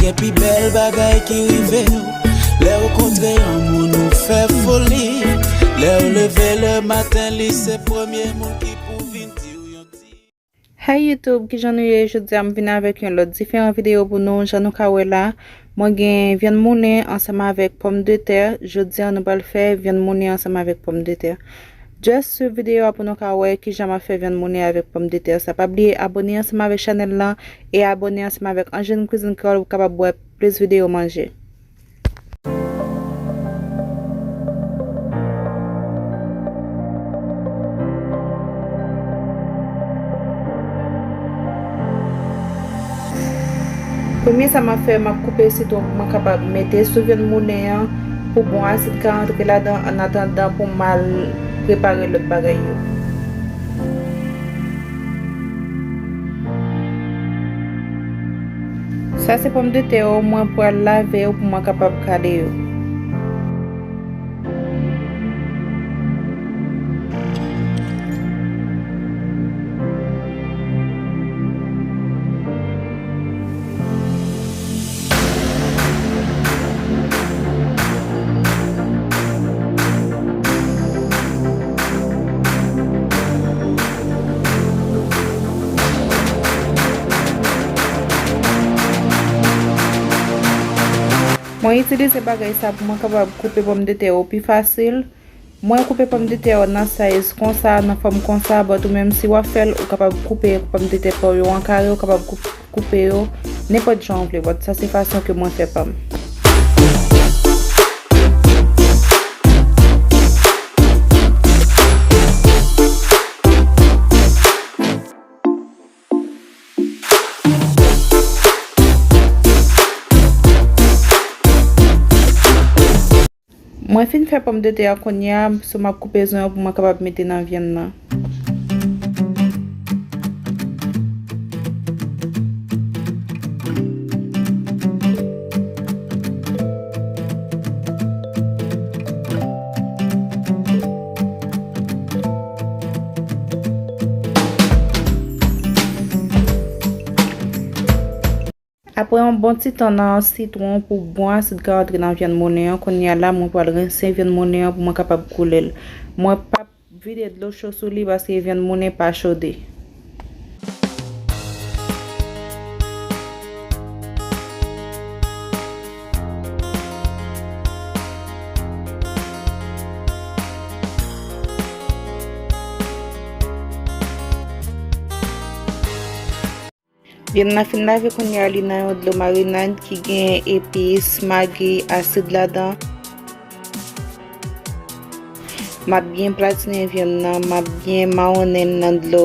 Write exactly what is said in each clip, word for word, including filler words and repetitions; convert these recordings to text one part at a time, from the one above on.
Pi bèl bagay ki rive w, lè w kontre yon moun ou fè foli. Lè w leve le maten, li se premye moun ki pou vin di w yon ti. Hey YouTube, kijan nou ye? Jodi a m vin avèk yon lòt diferan videyo pou nou. Jan nou ka wè la, mwen gen vyann moulen ansanm avèk pòmdetè. Jodi a nou pral fè vyann moulen ansanm avèk pòmdetè. Just swiv videyo a pou nou ka wè kijan m ap fè vyann moulen avèk pòmdetè sa. Pa bliye abòne ansanm avèk chanèl lan e abòne ansanm avèk Angeline Cuisine Creole pou w kapab wè plis videyo manje. Premye sa m ap fè, m ap koupe sitwon pou mwen kapab mete sou vyann moulen an pou bon asid ka antre ladan, annatandan pou m al prepare lòt bagay yo. Sa se pòmdetè yo, mwen pral lave yo pou mwen kapab kale yo. Mwen itilize bagay sa pou mwen kapab koupe pòmdetè yo pi fasil. Mwen koupe pòmdetè yo nan size konsa, nan fòm konsa, but ou menm si w ap fè l, ou kapab koupe pòmdetè pa w yo an kare, ou kapab koup-, koupe yo nenpòt jan w vle, but sa se fason ke mwen fè pa m. Mwen fin fè pòmdetè a kounye a, so m ap koupe zwen an pou mwen kapab mete nan vyann nan. Apre yon bon ti tan nan sitwon pou bon asid ka antre nan vyann moulen an, kounye a la mwen pral rense vyann moulen an pou mwen kapab koule l. Mwen p ap vide dlo cho sou li paske vyann moulen pa chode. Vyann nan fin lave kounye a, li nan yon dlo marinad ki gen epis, magi, asid ladan. M ap byen platinen vyann nan, m ap byen mawonnen l nan dlo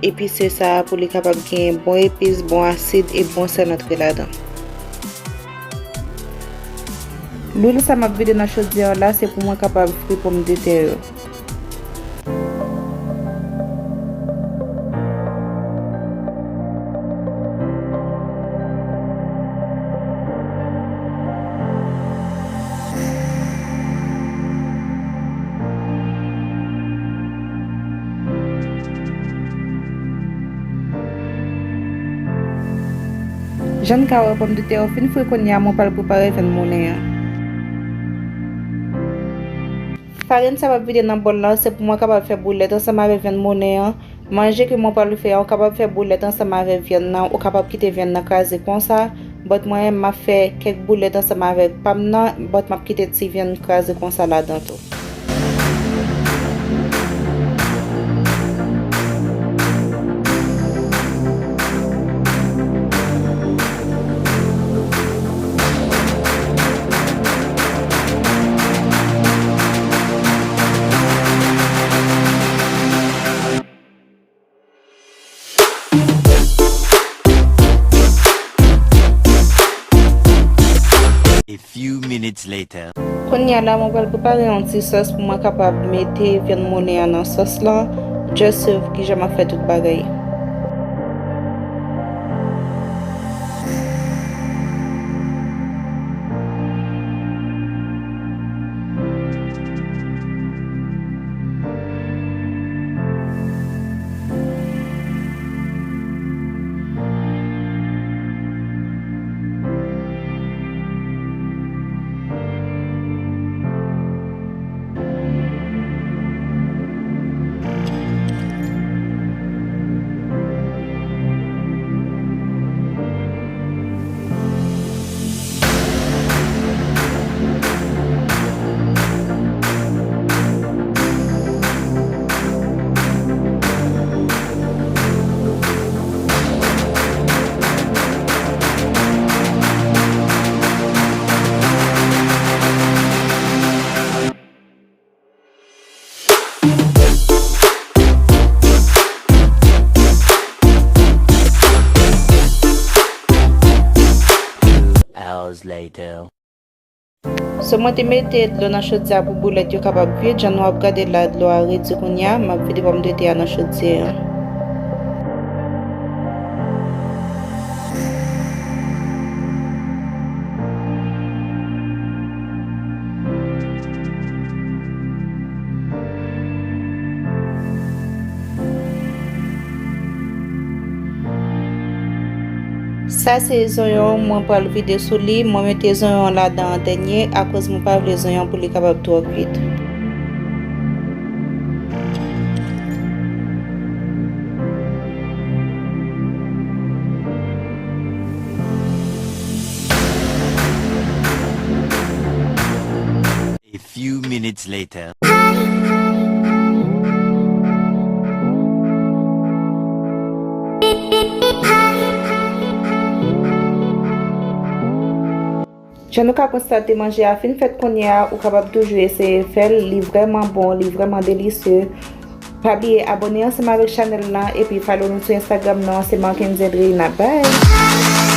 epise sa a pou li kapab gen bon epis, bon asid e bon sèl antre ladan. Lwil sa m ap vide nan chodyè a la, se pou mwen kapab fri pòmdetè yo. Jan n ka wè, pòmdetè yo fin fri, kounye a mwen pral prepare vyann moulen an. Farin sa m ap vide nan bòl lan, se pou mwen kapab fè boulèt ansanm avèk vyann moulen an. Manje ke mwen pral fè a, ou kapab fè boulèt ansanm avèk vyann nan, ou kapab kite vyann nan kraze konsa, but mwen menm m ap fè kèk boulèt ansanm avèk pa m nan, but m ap kite ti vyann kraze konsa ladan tou. A few minutes later. Kounye a la, mwen pral prepare yon ti sòs pou mwen kapab mete vyann moulen an nan sòs lan. Just swiv kijan m ap fè tout bagay. So mwen te mete dlo nan chodyè pou boulèt yo kapab kwit. Jan nou ap gade la, dlo a redi kounye a. M ap vide pòmdetè a nan chodyè a. Sa se zonyon mwen pral vide sou li. Mwen mete zonyon ladan an dènye akoz mwen pa vle zonyon pou li kapab twò kwit. A few minutes later. Jan nou ka konstate, manje a fin fèt kounye a, ou kapab toujou eseye fè l, li vrèman bon, li vrèman delisye. Pa bliye abòne ansanm avèk chanèl lan epi follow nou sou Instagram nou an, se Marckendy Andreina. Bye!